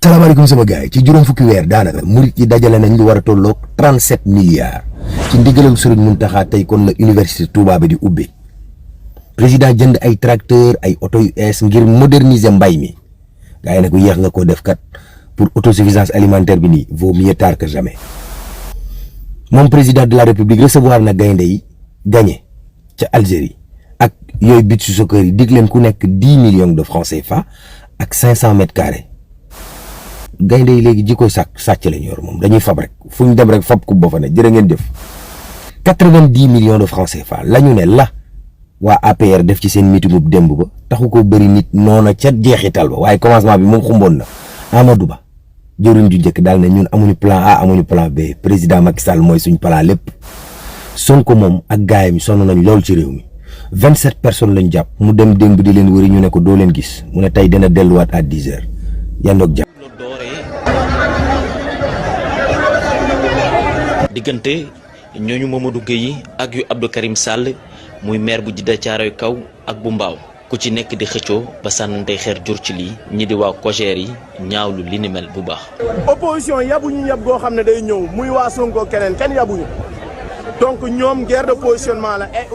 salaamaaleykum sama gars yi ci juróom fukki weer daanaka murit yi dajale nañ lu war a tolloog 37 milliards ci ndigalal Serigne Mountakha tey kon la université Touba bi di ubbi président jënd ay tracteur ay oto yu ees ngir moderniser mbay mi gars yi ne ko yéex nga ko def kat pour autosuffisance alimentaire bi nii vaut mieux tard que jamais moom président de la république recevoir na gaynde yi gagné ca Algérie ak yooyu but su soccer yi dig leen ku nekk 10 millions de francs CFA ak 500 mètres carrés gaynde yi léegi ji koy sàcc lañ yor moom dañuy fab rek fu ñu dem rek fab ku ba fa ne jërë ngeen jëf 90 millions de francs CFA la ñu ne la waa APR def ci seen meeting bu démb ba taxu ko bëri nit noona ca jeexital ba waaye commencement bi moom xumboon na Amadou Ba jëriñ ju njëkk daal ne ñun amuñu plan A amuñu plan B président Macky Sall mooy suñ plan lépp Sonko moom ak gaayam yi sonn nañ lool ci réew mi 27 personnes lañ jàpp mu dem démb di leen wëri ñu ne ko doo leen gis mu ne tey dina delluwaat à 10 heures yandoog jàpp diggante ñooñu Mamadou Gueye ak yu Abdou Karim Sall muy maire bu Djiddah Thiaroye Kaw ak bu Mbaaw ku ci nekk di xëccoo ba sànnantey xeer jur ci lii ñi di waa COJER yi ñaawlu li ni mel bu baax. opposition yabuñu yab goo xam ne day ñëw muy waa Sonko keneen kenn yabuñu donc ñoom guerre de positionnement la et